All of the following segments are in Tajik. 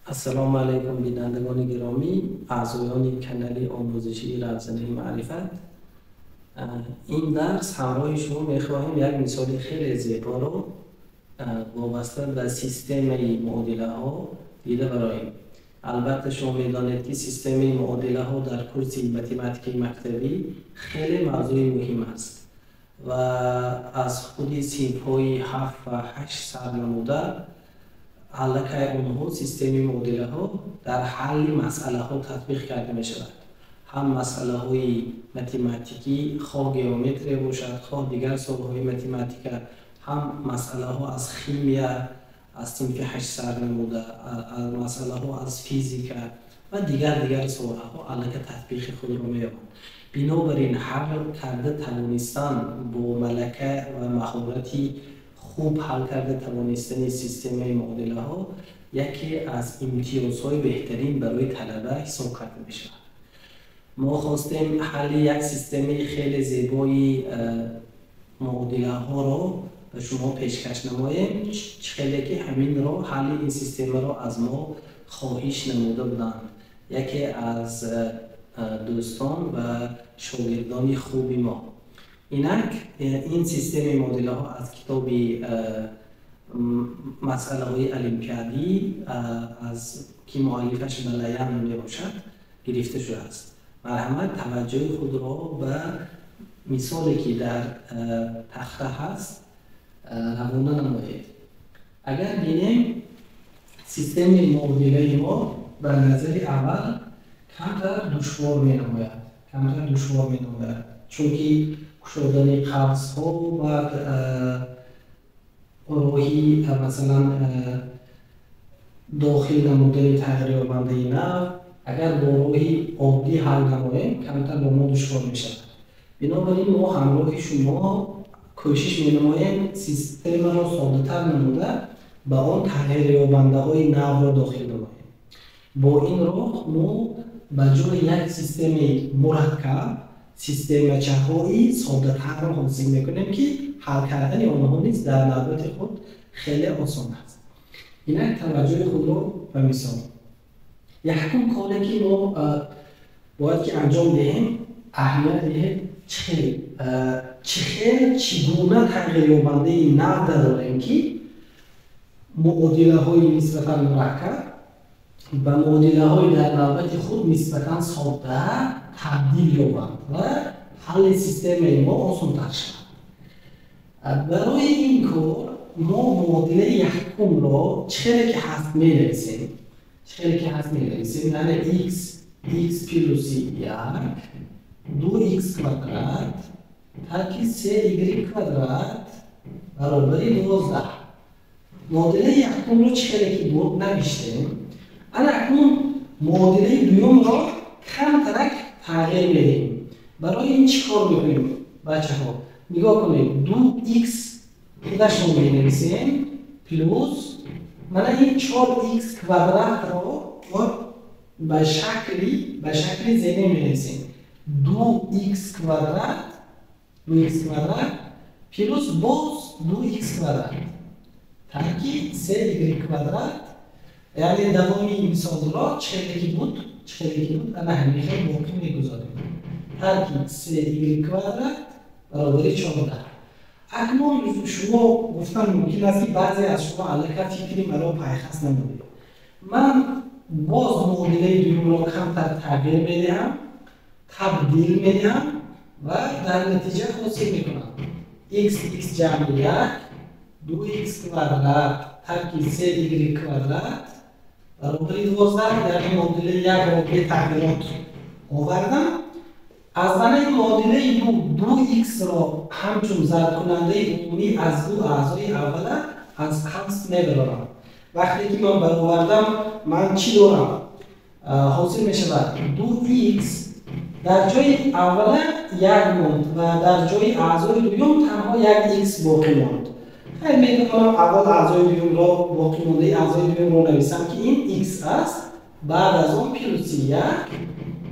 Ассалому алайкум, бинандагони гиромӣ, аъзоёни канали омӯзишии Равзанаи маърифат. Ин дарс ҳамроҳи шумо мехоҳем як мисоли хеле зеборо вобаста ба системаи муодилаҳо дида бароем. Албатта, шумо медонед, ки системаи муодилаҳо дар курси математикаи мактабӣ хеле мавзӯи муҳим аст ва аз худи синфҳои 7 ва 8 сар намуда, аллакай онҳо, системаи муодилаҳо, дар ҳалли масъалаҳо татбиқ карда мешавад. Ҳам масъалаҳои математикӣ, хоҳ геометрия бошад, хоҳ дигар соҳаҳои математика, ҳам масъалаҳо аз химия, аз синфи 8 сар намуда, масъалаҳо аз физика ва дигар соҳаҳо аллакай татбиқи худро меёбанд. Бинобар ин, ҳал карда тавонистан бо малака ва маҳорати хуб, ҳал карда тавонистани системаи муодилаҳо яке аз имтиёзҳои беҳтарин барои талаба ҳисоб карда мешавад. Мо хостем ҳалли як системаи хеле зебои муодилаҳоро ба шумо пешкаш намоем, чӣ хеле ки ҳаминро, ҳалли ин системаро, аз мо хоҳиш намуда буданд яке аз дӯстон ва шогирдони хуби мо. Инак, ин системаи муодилаҳо аз китоби масъалаҳои олимпиадӣ, аз ки муаллифаш Балаян мебошад, гирифта шудааст. Марҳамат, таваҷҷӯҳи худро ба мисоле, ки дар тахта ҳаст, равона намоед. Агар бинем, системаи муодилаи мо ба назари аввал камтар душвор менамояд, камтар душвор менамояд, чунки кушодани қавсҳо, баъд роҳи, масалан, дохил намудани тағйирёбандаи нав, агар бо роҳи оддӣ ҳал намоем, камтар ба мо душвор мешавад. Бинобар ин, мо ҳамроҳи шумо кӯшиш менамоем системаро соддатар намуда, ба он тағйирёбандаҳои навро дохил намоем. Бо ин роҳ мо ба ҷои як системаи мураккаб системачаҳои соддатарро ҳосил мекунем, ки ҳал кардани онҳо низ дар навбати худ хеле осон аст. Инак, таваҷҷӯҳи худро ба мисол. Якум коре, ки мо бояд ки анҷом диҳем, аҳамият диҳед, чӣ хел, чӣ гуна тағйирёбандаи нав дарорем, ки муодилаҳои нисбатан мураккаб ба муодилаҳои дар навбати худ нисбатан содда табдил ёбанд ва ҳалли системаи мо осонтар шавад. Барои ин кор мо муодилаи якумро чӣ хеле ки ҳаст менависем, чӣ хеле ки ҳаст менависем, яъне x, x плюси як, ду x квадрат тарки се y квадрат баробари 12. Муодилаи якумро чӣ хеле ки буд навиштем. Ана акнун муодилаи дуюмро камтарак тағйир медиҳем. Барои ин чӣ кор мекунем, бачаҳо? Нигоҳ кунед: ду икс худашро менависем, плюс мана ин чор икс квадратро ба шакли зере менависем: ду икс квадрат, ду икс квадрат плюс боз ду икс квадрат тарки се y квадрат. Яъне давоми мисолро чӣ хеле ки буд, чӣ хеле ки буд, ана ҳамин хел боқӣ мегузорем, тарки се y квадрат баробари 14. Акнун шумо гуфтан мумкин аст, ки баъзе аз шумо аллакай фикри маро пайхас намудед. Ман боз муодилаи дуюмро камтар тағйир медиҳам, табдил медиҳам ва дар натиҷа ҳосил мекунам: x, x ҷамъи як, ду икс квадрат тарки се y квадрат баробари 12. Яъне муодилаи якро бетағйирот овардам. Аз манаи муодилаи ду, ду иксро ҳамчун зарбкунандаи умумӣ аз ду аъзои аввала аз қавс мебарорам. Вақте ки ман баровардам, ман чӣ дорам? Ҳосил мешавад ду икс, дар ҷои аввала як монд ва дар ҷои аъзои дуюм танҳо як икс боқӣ монд. Хайр, метавонам аввал аъзои дуюмро, боқимондаи аъзои дуюмро нависам, ки ин икс аст, баъд аз он плюси як,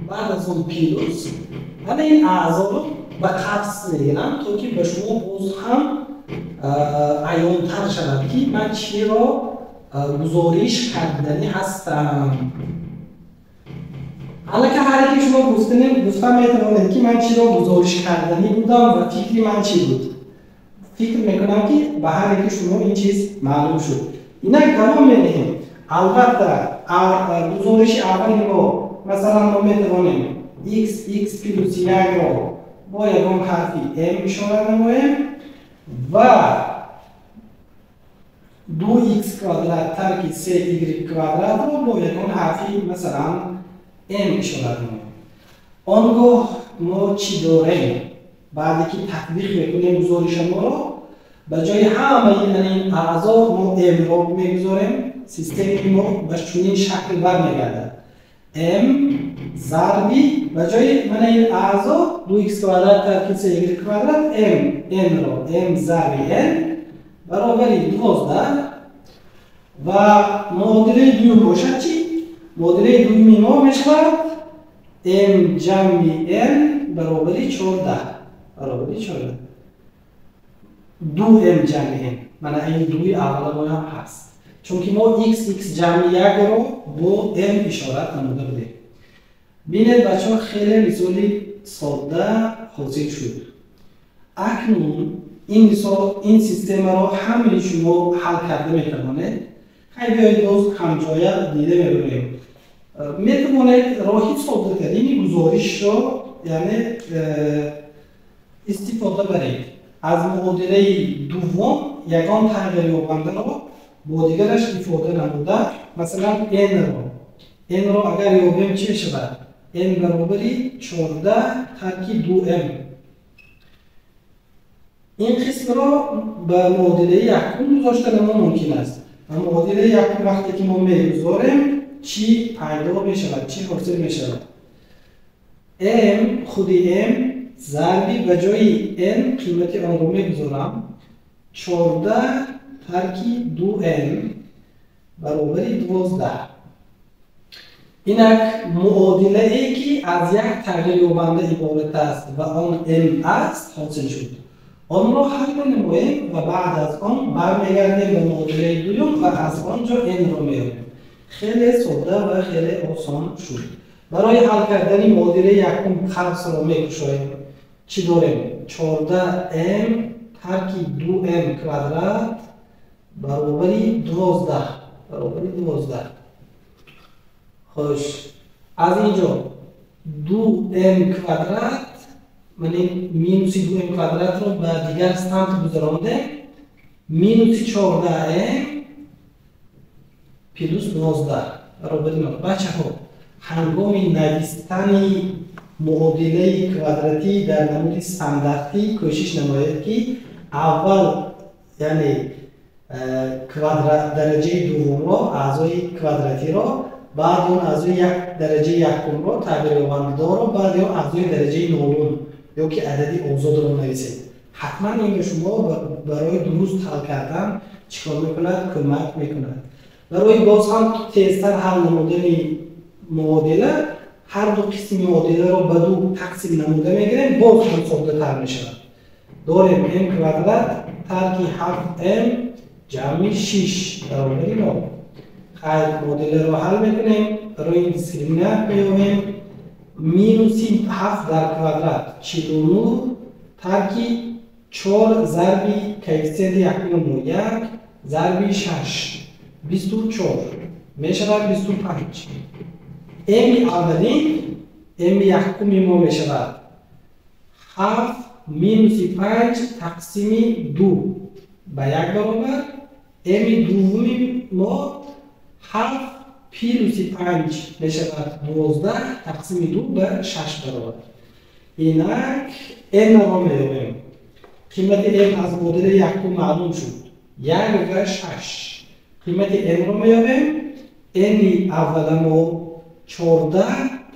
баъд аз он плюс ана ин аъзоро ба қавс мегирам, то ки ба шумо боз ҳам аёнтар шавад, ки ман чиро Гузориш карданӣ ҳастам. Аллакай ҳар яке шумо гуфта метавонед, ки ман чиро гузориш карданӣ будам ва фикри ман чӣ буд. Фикр мекунам, ки ба ҳар яке шумо ин чиз маълум шуд. Инак давом медиҳем. Албатта, гузориши аввали мо, масалан, мо метавонем x x плюс якро бо ягон ҳарфи m ишора намоем ва 2x квадрат тарки 3y квадратро бо ягон ҳарфи, масалан, m ишора намоем. Он гоҳ мо чӣ дорем? Баъде ки татбиқ мекунем гузоришаморо, ба ҷои ҳамаи ин аъзо мо m-ро мегузорем. Системаи мо ба чунин шакл бармегардад: m зарби ба ҷои мана ин аъзо 2x квадрат тарки 3y квадрат m n-ро m зарби n баробари 12. Ва муодилаи дуюм бошад чӣ? Муодилаи дуюми мо мешавад m ҷамъи n баробари 14, баробари 14, 2m ҷамъи n. Мана ин дуи авваламоям ҳаст, чунки мо x x ҷамъи якро бо m ишорат намуда будем. Бинед, бачаҳо, хеле мисоли содда ҳосил шуд. Акнун ин мисол, ин системаро ҳамаи шумо ҳал карда метавонед. Хай, биёед, боз ҳамҷоя дида мебарем. Метавонед роҳи соддатарини гузоришро, яъне истифода баред. Аз муодилаи дуввум ягон тағйирёбандаро бо дигараш ифода намуда, масалан, n-ро агар ёбем, чӣ мешавад? N баробари 14 тарки 2m. Ин қисмро ба муодилаи якум гузоштани мо мумкин аст. Ва муодилаи якум вақте ки мо мегузорем, чӣ пайдо мешавад, чӣ ҳосил мешавад? M, худи m зарби ба ҷои n қимати онро мегузорам, 14 тарки 2m баробари 12. Инак муодилае, ки аз як тағйирёбанда иборат аст ва он m аст, ҳосил шуд. Онро ҳал менамоем ва баъд аз он бармегардем ба муодилаи дуюм ва аз он ҷо n-ро меёбем. Хеле содда ва хеле осон шуд. Барои ҳал кардани муодилаи якум қавсро мекушоем. Чӣ дорем? 14m тарки 2m квадрат баробари 12, баробари 12. Хуш, аз ин ҷо 2m квадрат, мана минуси 2m квадратро ба дигар самт гузарондем, минуси 14m плюс 12 баробари 0. Бачаҳо, ҳангоми навистани муодилаи квадратӣ дар намуди стандартӣ кӯшиш намоед, ки аввал, яъне дараҷаи дуввумро, аъзои квадратиро, баъди он аъзои як дараҷаи якумро, тағйирёбандадорро, баъди он аъзои дараҷаи нолум ё ки адади озодро нависед. Ҳатман ин ба шумо барои дуруст ҳал кардан чӣ кор мекунад? Кӯмак мекунад. Барои боз ҳам тезтар ҳал намудани муодила ҳар ду қисми муодиларо ба ду тақсим намуда мегирем, боз ҳам соддатар мешавад. Дорем m квадрат тарки 7m ҷамъи 6 баробари 0. Хайр, муодиларо ҳал мекунем. Барои дискриминант меёбем: минуси 7 дар квадрат 49 тарки 4 зарби коэффисиенти якуми мо 1 зарби 6, 24 мешавад, 25. М аввалин, м якуми мо мешавад 7 минуси 5 тақсими 2 ба 1 баробар. М дуввуми мо 7 плюси 5 мешавад 12 тақсими 2 ба 6 баробар. Инак n-ро меёбем. Қимати m аз муодилаи якум маълум шуд, 1 ва 6. Қимати n-ро меёбем. N-и аввала мо 14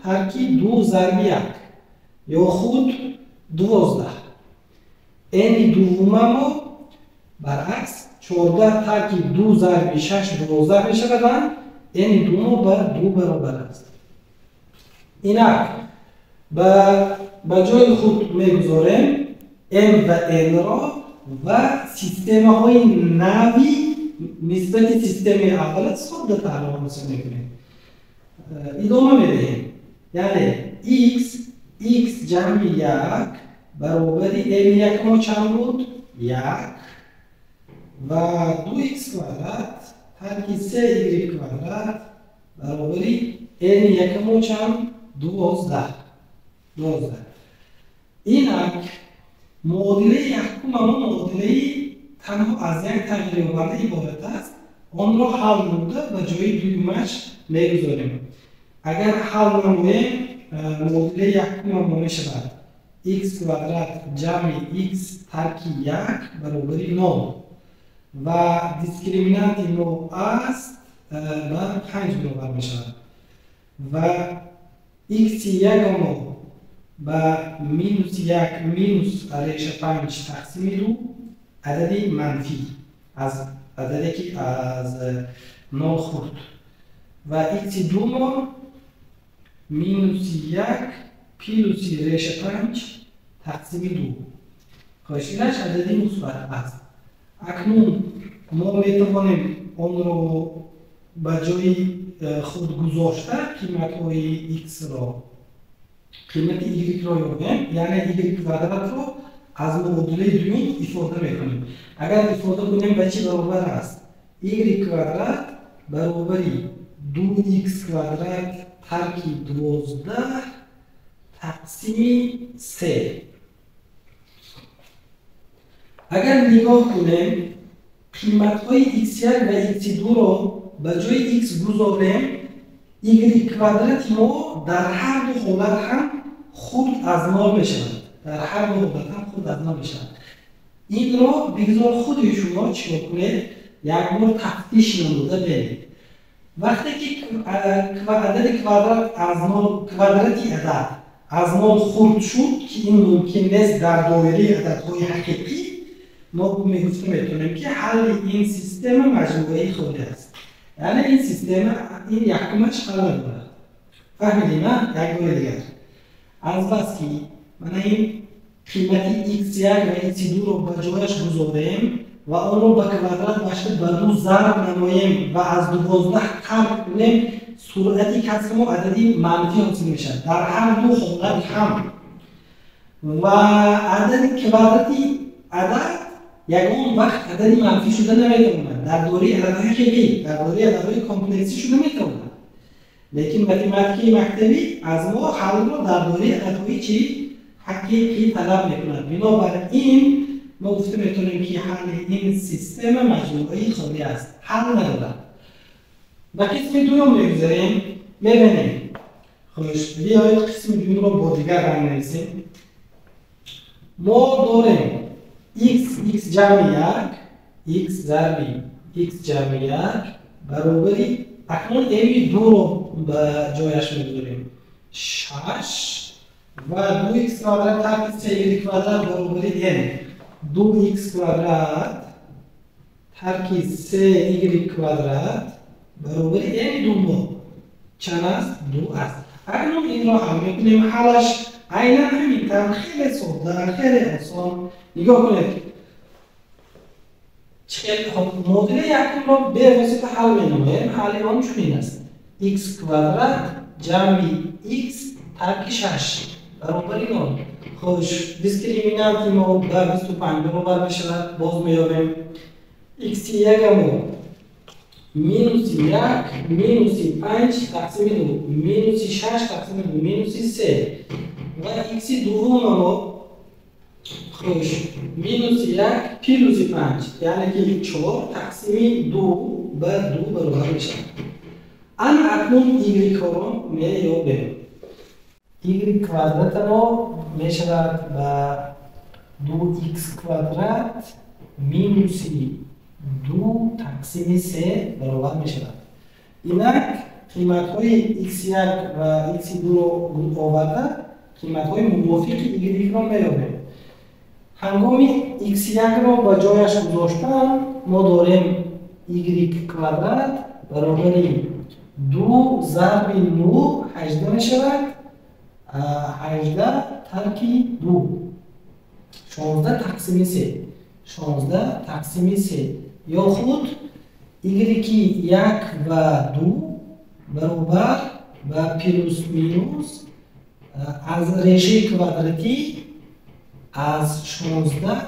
тарки 2 зарби 1 ё худ 12. N-и дуввума мо баръакс 14 тарки 2 зарби 6, 12 мешавад. N-и думо ба 2 баробар аст. Инак ба ҷои худ мегузорем m ва n-ро ва системаҳои нави. нисбати системаи аввала соддатарро ҳосил мекунем. Идома медиҳем. Яъне x x ҷамъи 1 баробари m1 мо чанд буд? 1 ва 2x квадрат тарки 3y квадрат баробари n1 мо чанд? 12. 12. Инак муодилаи якумамо муодилаи танҳо аз як тағйирёбанда иборат аст. Онро ҳал намуда ба ҷои дуюмаш мегузорем. Агар ҳал намоем, муодилаи якумамо мешавад x квадрат ҷамъи x тарки 1 баробари 0 ва дискриминанти мо аст ба 5 баробар мешавад ва x1 мо ба минус 1 минус реша 5 тақсими 2 адади манфӣ аз ададе ки аз 0 хурд ва x2 мо минус 1 плюси реша 5 тақсими 2. Хош, инаш адади мусбат аст. Акнун мо метавонем онро ба ҷои худ гузошта қиматҳои x-ро, қимати y-ро ёбем, яъне y квадратро аз муодилаи дуюм ифода мекунем. Агар ифода кунем, ба чӣ баробар аст? Y квадрат баробари 2x квадрат тарки 12 тақсими 3. Агар нигоҳ кунем, қиматҳои x1 ва x2-ро ба ҷои x гузорем, y квадрати мо дар ҳар ду ҳолат ҳам хурд аз 0 мешавад. Дар ҳар ду ҳолат ҳам хурд аз 0 мешавад. Инро бигзор худи шумо чикор кунед, як бор тафтиш намуда бинед. Вақте ки адади квадрат аз 0, квадрати адад аз 0 хурд шуд, ки ин мумкин нест дар доираи ададҳои ҳақиқӣ, мо мегуфта метавонем, ки ҳалли ин система маҷмӯаи холӣ аст. Яъне ин система ин якумаш ҳал надорад. Фаҳмидем, а? Як бори дигар. Аз бас ки мана ин қимати x1 ва x2-ро ба ҷояш гузорем ва онро ба квадрат башта ба 2 зарб намоем ва аз 12 тарк кунем, суръати касри мо адади манфӣ ҳосил мешавад дар ҳар ду ҳолат ҳам. Ва адади квадрати адад ягон вақт адади манфӣ шуда наметавонад. Дар доираи ададҳои ҳақиқӣ, дар доираи ададҳои комплексӣ шуда метавонад. Лекин математикаи мактабӣ аз мо ҳалро дар доираи ададҳои чӣ? Ҳақиқӣ талаб мекунад. Бинобар ин мо гуфта метавонем, ки ҳалли ин система маҷмӯаи холӣ аст. Ҳал надорад. Ба қисми дуюм мегузарем, мебинем. Хуш, биёед қисми дуюмро бо дигар ранг нависем. Мо дорем x x ҷамъи 1, x зарби x ҷамъи 1 баробари акнун m2-ро ба ҷояш мегузорем 6 ва 2x квадрат тарки 3y квадрат баробари n. 2x квадрат тарки 3y квадрат баробари n2 мо чанд аст? 2 аст. Акнун инро ҳал мекунем. Ҳалаш айнан ҳамин тавр хеле содда, хеле осон. Нигоҳ кунед, муодилаи якумро бевосита ҳал менамоем. Ҳалли он чунин аст: x квадрат ҷамъи x тарки 6 баробари 0. Хуш, дискриминанти мо ба 25 баробар мешавад. Боз меёбем x1 мо минуси 1 минуси 5 тақсими 2 минуси 6 тақсими 2 минуси 3 ва x дуввума мо хуш минуси 1 плюси 5, яъне ки 4 тақсими 2 ба 2 баробар мешавад. Ана акнун y-ро меёбем. Y квадрата мо мешавад ба 2x квадрат минуси 2 тақсими 3 баробар мешавад. Инак қиматҳои x1 ва x2-ро оварда, қиматҳои мувофиқи y-ро меёбем. Ҳангоми x1-ро ба ҷояш гузоштан, мо дорем y квадрат баробари 2 зарби 9 18 мешавад, 18 тарки 2 16 тақсими 3, 16 тақсими 3 ё худ Y як ва ду баробар ба плюс минус аз решаи квадратӣ аз 16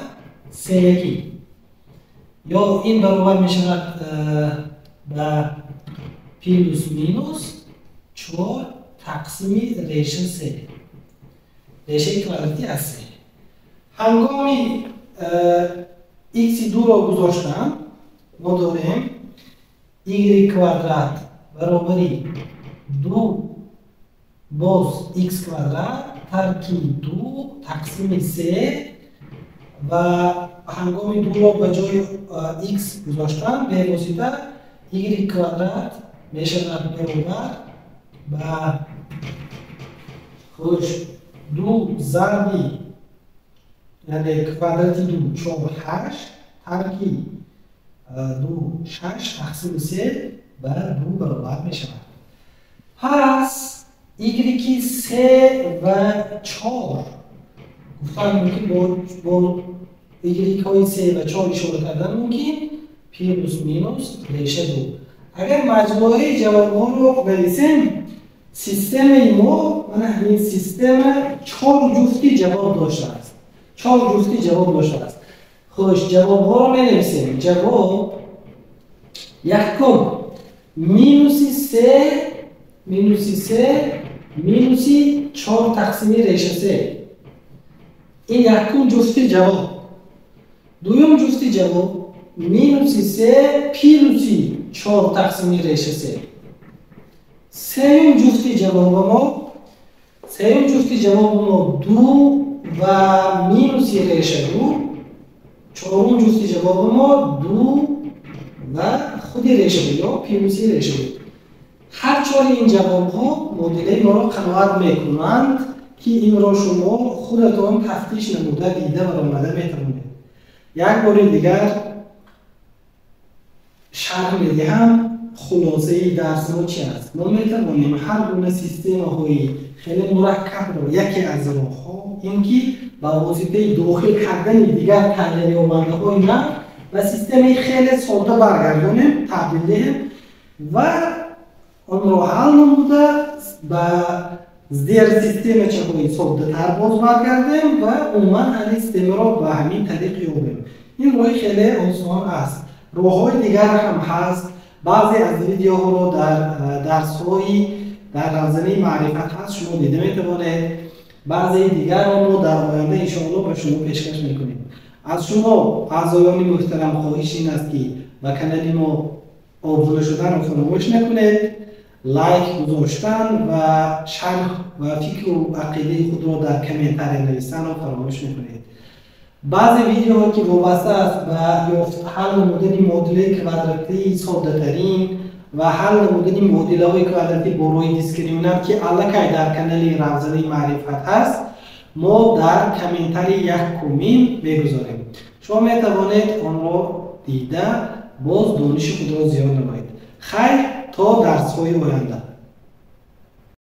се. Ё ин баробар мешавад ба плюс минус 4 тақсими реша се, решаи квадратӣ аз се. Ҳангоми x дуро гузоштан мо дорем y квадрат баробари ду боз x квадрат тарки ду тақсими се ва ҳангоми дуро ба ҷои x гузоштан бевосита y квадрат мешавад баробар ба хуш ду зарби, яъне квадрати ду чор ҳашт тарки ду шаш тақсими се ба ду баробар мешавад. Пас y се ва чор гуфтан мумкин, бо y-ҳои се ва чор ишора кардан мумкин, плюс минус реша ду. Агар маҷмӯаи ҷавобҳоро нависем, системаи мо, мана ҳамин система чор ҷуфти ҷавоб доштааст. Чор ҷуфти ҷавоб доштааст. Хуш, ҷавобҳоро менависем. Ҷавоб якум минуси се, минуси се, минуси чор тақсими реша се. Ин якум ҷуфти ҷавоб. Дуюм ҷуфти ҷавоб минуси се плюси чор тақсими реша се. Сеюм ҷуфти ҷавоби сеюм ҷуфти ҷавоби мо ду ва минуси реша ду. Чорум ҷуфти ҷавоби мо ду ва худи реша ду ё плюси реша ду. Ҳар чори ин ҷавобҳо муодилаи моро қаноат мекунанд, ки инро шумо худатон тафтиш намуда, дида баромада метавонед. Як бори дигар шарҳ медиҳам, хулосаи дарс мо чи аст. Мо метавонем ҳар гуна системаҳои хеле мураккабро яке аз роҳҳо ин ки ба воситаи дохил кардани дигар тағйирёбандаҳои нав ба системаи хеле содда баргардонем, табдил диҳем ва онро ҳал намуда ба зерсистемачаҳои соддатар боз баргардем ва умуман ҳалли системаро ба ҳамин тариқ ёбем. Ин роҳи хеле осон аст. Роҳҳои дигар ҳам ҳаст. Баъзе аз видеоҳоро дар дарсҳои дар равзанаи маърифат ҳаст, шумо дида метавонед. Баъзеи дигарро мо дар оянда иншоалло ба шумо пешкаш мекунем. Аз шумо аъзоёни муҳтарам хоҳиш ин аст, ки ба канали мо обуна шуданро фаромӯш накунед, лайк гузоштан ва шарҳ ва фикру ақидаи худро дар комментария навистанро фаромӯш накунед. Баъзе видеоҳо, ки вобаста аст ба ҳал намудани муодилаи квадратии соддатарин ва ҳал намудани муодилаҳои квадратӣ бо роҳи дискриминант, ки аллакай дар канали Равзанаи маърифат ҳаст, мо дар комментарии якумин мегузорем. Шумо метавонед онро дида боз дониши худро зиёд намоед. Хайр, то дарсҳои оянда.